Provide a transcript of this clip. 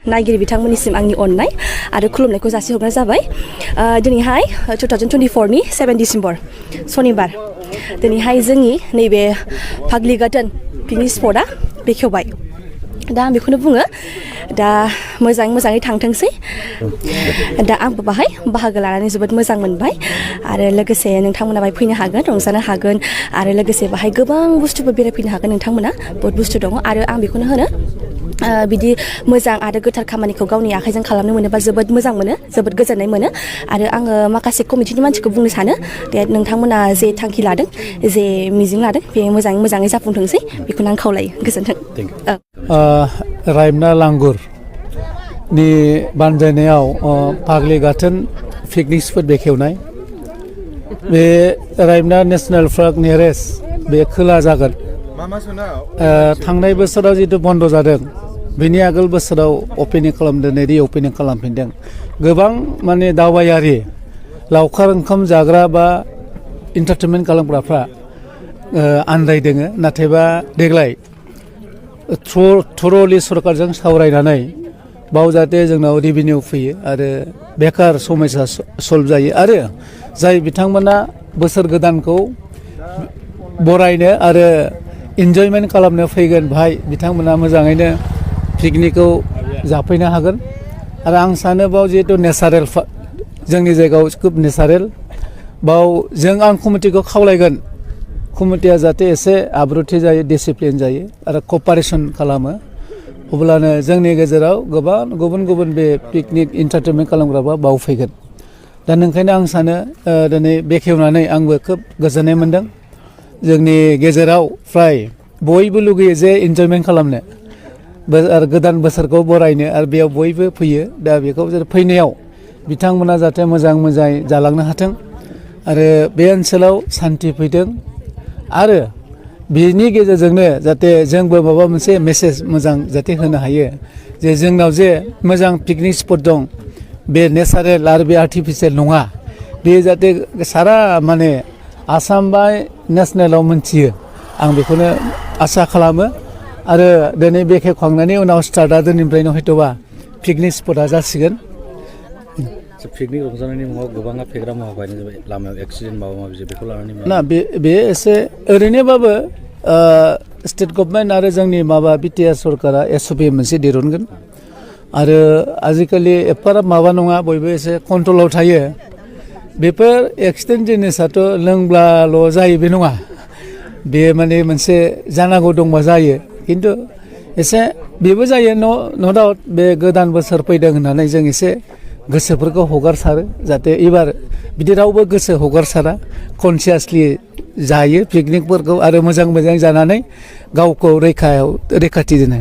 नायगिरि बिथांमोननिसिम आंनि अननाय आरो खुलुमनायखौ जासिहरनाय जाबाय। दिनैहाय 2024 नि 7 डिसेम्बर सनिबार दिनैहाय जोंनि नैबे फाग्लिगाटोन पिकनिक स्पटआ बेखेवबाय। दा आं बेखौनो बुङो दा मोजाङै थांथोंसै। दा आंबो बाहाय बाहागो लानानै जोबोद मोजां मोनबाय आरो लोगोसे नोंथांमोना बाहाय फैनो हागोन, रंजानो हागोन आरो लोगोसे बाहाय गोबां बुस्थुफोर बेरायफैनो हागोन नोंथांमोना। बहुत बुस्थु दङ आरो आं बेखौनो होनो बिदि मोजां आरो गोथार खामानिखौ गावनि आखाइजों खालामनो मोनोबा जोबोद मोजां मोनो, जोबोद गोजोननाय मोनो। आरो आङो माखासे कमिटिनि मानसिखौ बुंनो सानो दे नोंथांमोना जे थांखि लादों, जे मिजिं लादों बे मोजाङै जाफुंथोंसै बेखौनो आं खावलायो। गोजोन्थों। रायमना लांगुरनि बानजायनायाव फाग्लिगाटोन पिकनिक स्पट बेखेवनाय बे रायमना नेसनेल पार्क नियारेस्ट बे खोला जागोन। थांनाय बोसोराव जितु बन्द जादों बेनि आगोल बोसोराव अपेनिं खालामदों, रि अपेनिं खालामफिनदों। गोबां माने दावबायारि लावखार ओंखाम जाग्रा बा इन्टारटेनमेन्ट खालामग्राफ्रा आन्दायदों। नाथायबा देग्लाय थरलि सरकारजों सावरायनानै बाव जाहाथे जोंनाव रेभिनिउ फैयो आरो बेकार समस्या सल्भ जायो आरो जाय बिथांमोना बोसोर गोदानखौ बरायनो आरो इन्जयमेन्ट खालामनो फैगोन भाई बिथांमोना मोजाङैनो पिकनिकखौ जाफैनो हागोन। आरो आं सानो बाव जिहेतु नेचारेल जोंनि जायगायाव खोब नेचारेल बाव आं कमिटिखौ खावलायगोन कमिटिया जाहाथे एसे आब्रुथि जायो, डिसिप्लिन जायो आरो कपारेसन खालामो। अब्लानो जोंनि गेजेराव गोबां गुबुन बे पिकनिक इन्टारटेनमेन्ट खालामग्राबा बाव फैगोन। दा नोंखायनो आं सानो दिनै बेखेवनानै आंबो खोब गोजोननाय मोन्दों। जोंनि गेजेराव फ्राय बयबो लुगैयो जे इन्जयमेन्ट खालामनो आरो गोदान बोसोरखौ बरायनो आरो बेयाव बयबो फैयो। दा बेखौ फैनायाव बिथांमोना जाहाथे मोजाङै जालांनो हाथों आरो बे ओनसोलाव सान्थि फैथों आरो बेनि गेजेरजोंनो जाहाथे जोंबो माबा मोनसे मेसेज मोजां जाहाथे होनो हायो जे जोंनाव जे मोजां पिकनिक स्पट दं, बे नेचारेल आरो बे आर्टिफिसियेल नङा, बे जाहाथे सारा माने आसाम बा नेसनेलाव मोनथियो। आं बेखौनो आसा खालामो आरो दिनै बेखेवखांनायनि उनाव स्टार्टआ दिनैनिफ्रायनो हयथ'बा पिकनिक स्पटआ जासिगोन। पिकनिक रंजानायनि मुङाव गोबाङा फेग्रा मुवा बायनाय जाबाय, लामायाव एक्सिडेन्ट माबा माबि बेखौ लानानै ना बे एसे ओरैनोबाबो स्टेट गभर्नमेन्ट आरो जोंनि बिटिआर सरकारा SOP मोनसे दिरुनगोन आरो आजिखालि एफाराब माबा नङा, बयबो एसे कन्ट्रलाव थायो। बेफोर एक्सिडेन्ट जिनिसाथ' लोंब्लाल' जायो बे नङा, बे माने मोनसे जानांगौ दंबा जायो। खिन्थु एसे बेबो जायो न' डाउट। बे गोदान बोसोर फैदों होननानै जों एसे गोसोफोरखौ हगारसारो जाहाथे एबार बिदि रावबो गोसो हगारसारा, कनसियासलि जायो पिकनिकफोरखौ आरो मोजां जानानै गावखौ रैखाथि दोनो।